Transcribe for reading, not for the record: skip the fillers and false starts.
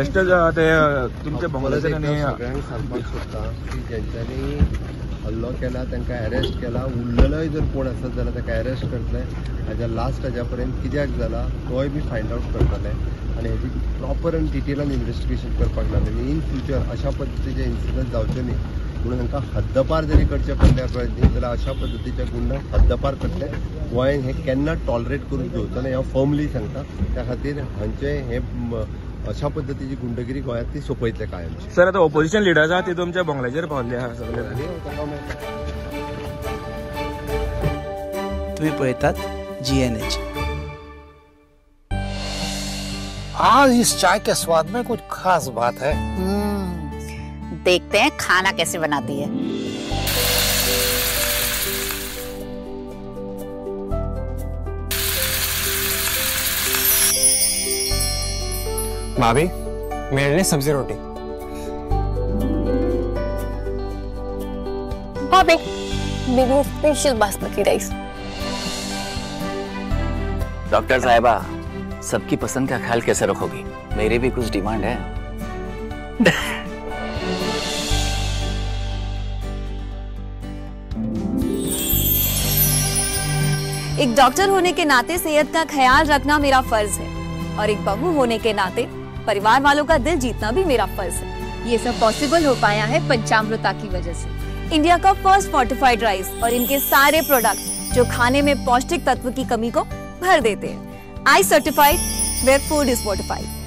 बेश्टे ते तुमचे बंगल्याचेर सगळ्यांक सांगपाक सोदता की ज्यांच्यांनी हल्लो केला तांकां अरेस्ट केला, उरलेलोय जर कोण आसत जाल्यार ताका अरेस्ट करतले. हाज्या लास्ट हाज्या पर्यंत कित्याक जाला तोय बी फायंड आवट करतले आनी हेजी प्रॉपर आनी डिटेलान इन्वेस्टिगेशन करपाक लागले. आनी इन फ्युचर अशा पद्दतीचे इन्सिडंट जावचे न्ही म्हणून तांकां हद्दपार जरी करचे पडले पळय न्ही जाल्यार अशा पद्दतीच्या गुंडांक हद्दपार करतले. गोंयान हें केन्ना टॉलरेट करून घेवचो ना हें हांव फर्मली सांगता. त्या खातीर हांचे हे अशा पद्दतीची गुंडगिरी गोंयांतली सोंपयतले कायमची. सर, आतां ऑपोजिशन लिडर्स आहा ती तुमच्या बंगल्याचेर पावल्ले आहा सगळे. तुम्ही पळयतात GNH. आज इस चाय के स्वाद में कुछ खास बात है. देखते हैं खाना कैसे बनाती है. भाभी, मेरे लिए सब्जी रोटी. भाभी, मेरे लिए स्पेशल बासमती राइस. डॉक्टर साहिबा, सबकी पसंद का ख्याल कैसे रखोगी? मेरी भी कुछ डिमांड है. एक डॉक्टर होने के नाते सेहत का ख्याल रखना मेरा फर्ज है और एक बहू होने के नाते परिवार वालों का दिल जीतना भी मेरा फर्ज है. ये सब पॉसिबल हो पाया है पंचामृता की वजह से. इंडिया का फर्स्ट फोर्टिफाइड राइस और इनके सारे प्रोडक्ट जो खाने में पौष्टिक तत्व की कमी को भर देते हैं. I certified where food is fortified.